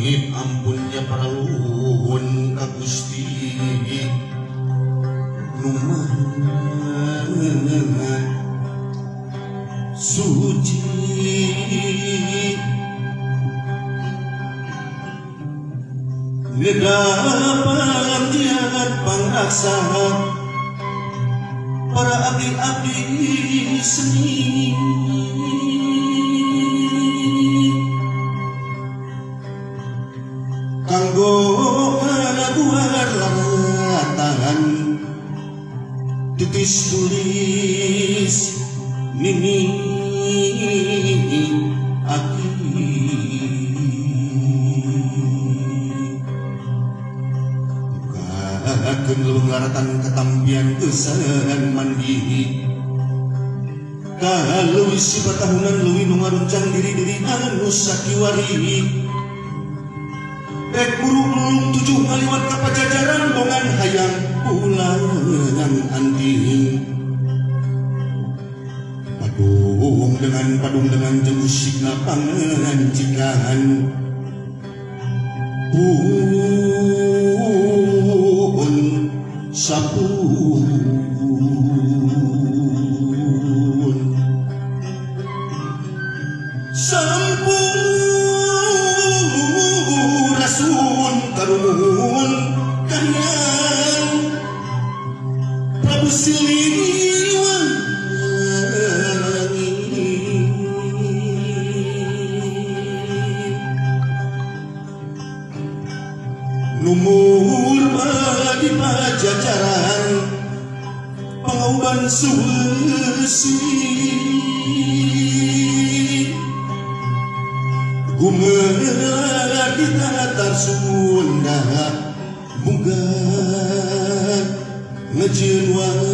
Pamit ampunnya para luhun ka Gusti nu Maha Suci. Neda panggiat pangraksa para abdi-abdi seni kanggo ngalaguan laratan titis tulis nini aki bukakeun leuweung laratan katampian geusan mandi kaleuwih sipatahunan leuwih nu ngaruncang diri-diri anu sakiwari rek buru lulung tujuh ngaliwat ka pajajaran bongan hayang pulang anting padung dengan jeung usikna pangancikan pun sapun sampurasun karumuhun kahiyang Prabu Siliwangi numur di pajajaran pangauban suweusi gumelar di tatar Sunda munggah ngejieun.